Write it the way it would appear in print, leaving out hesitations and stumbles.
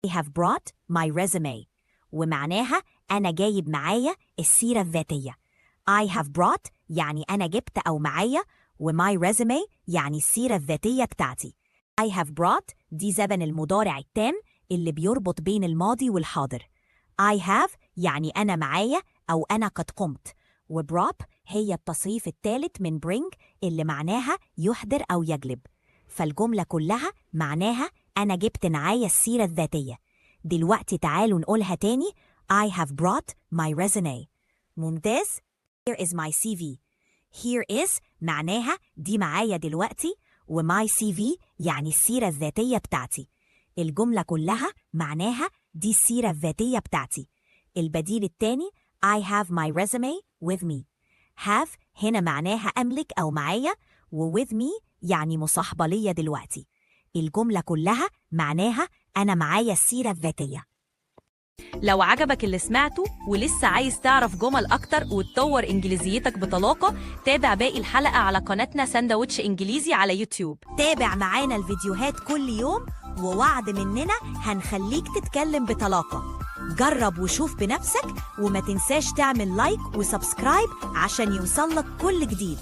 I have brought my resume، ومعناها أنا جايب معايا السيرة الذاتية. I have brought يعني أنا جبت أو معايا، و my resume يعني السيرة الذاتية بتاعتي. I have brought دي زمن المضارع التام اللي بيربط بين الماضي والحاضر. I have يعني أنا معايا أو أنا قد قمت، و brought هي التصريف الثالث من bring اللي معناها يحضر أو يجلب. فالجملة كلها معناها أنا جبت معايا السيرة الذاتية. دلوقتي تعالوا نقولها تاني: I have brought my resume. ممتاز. Here is my CV. Here is معناها دي معايا دلوقتي، و my CV يعني السيرة الذاتية بتاعتي. الجملة كلها معناها دي السيرة الذاتية بتاعتي. البديل التاني: I have my resume with me. Have هنا معناها أملك أو معايا، و with me يعني مصاحبة ليا دلوقتي. الجملة كلها معناها أنا معايا السيرة الذاتية. لو عجبك اللي سمعته ولسه عايز تعرف جمل أكتر وتطور إنجليزيتك بطلاقة، تابع باقي الحلقة على قناتنا ساندوتش إنجليزي على يوتيوب. تابع معانا الفيديوهات كل يوم، ووعد مننا هنخليك تتكلم بطلاقة. جرب وشوف بنفسك، وما تنساش تعمل like و subscribe عشان يوصلك كل جديد.